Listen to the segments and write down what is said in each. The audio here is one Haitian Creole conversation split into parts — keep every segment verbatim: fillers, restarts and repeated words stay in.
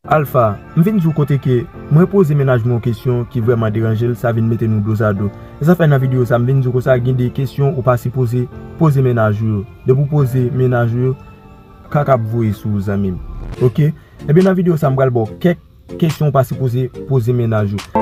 Alpha, m vin di w kote ke mwen poze mennaj mwen yon kesyon ki vrèman deranje l, sa vin mete nou dozado. E sa fè nan videyo sa, m vin di w konsa, gen de kesyon ou pa sipoze poze mennaj ou yo. Depi w poze mennaj ou yo, kaka ap voye sou ou, zanmi m. Oke? Ebyen, nan videyo sa, m pral ba w kèk kesyon ou pa sipoze poze mennaj ou.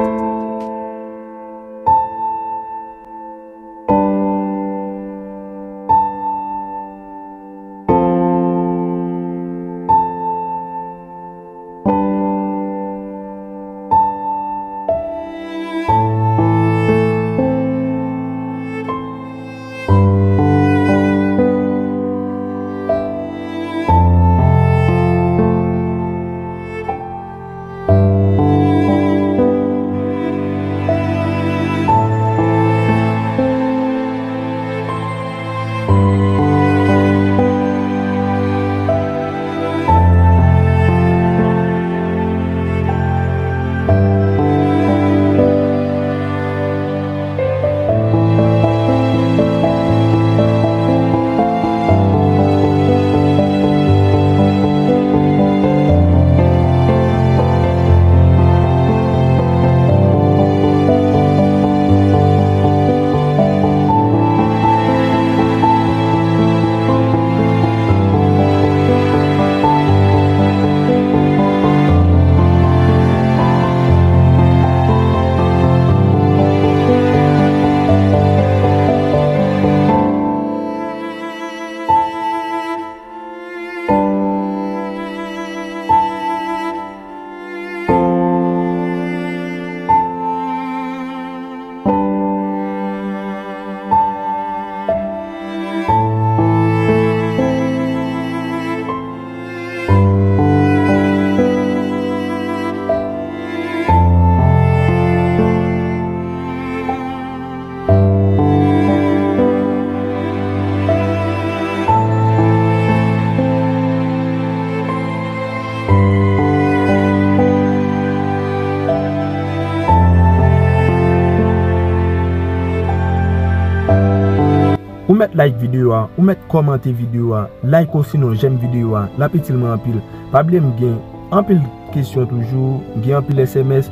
Ou mèt like videyo a, ou mèt kòmante videyo a, like osinon j'aime videyo a, l ap itil mwen anpil. Pa bliye m gen anpil kesyon toujou, m gen anpil S M S.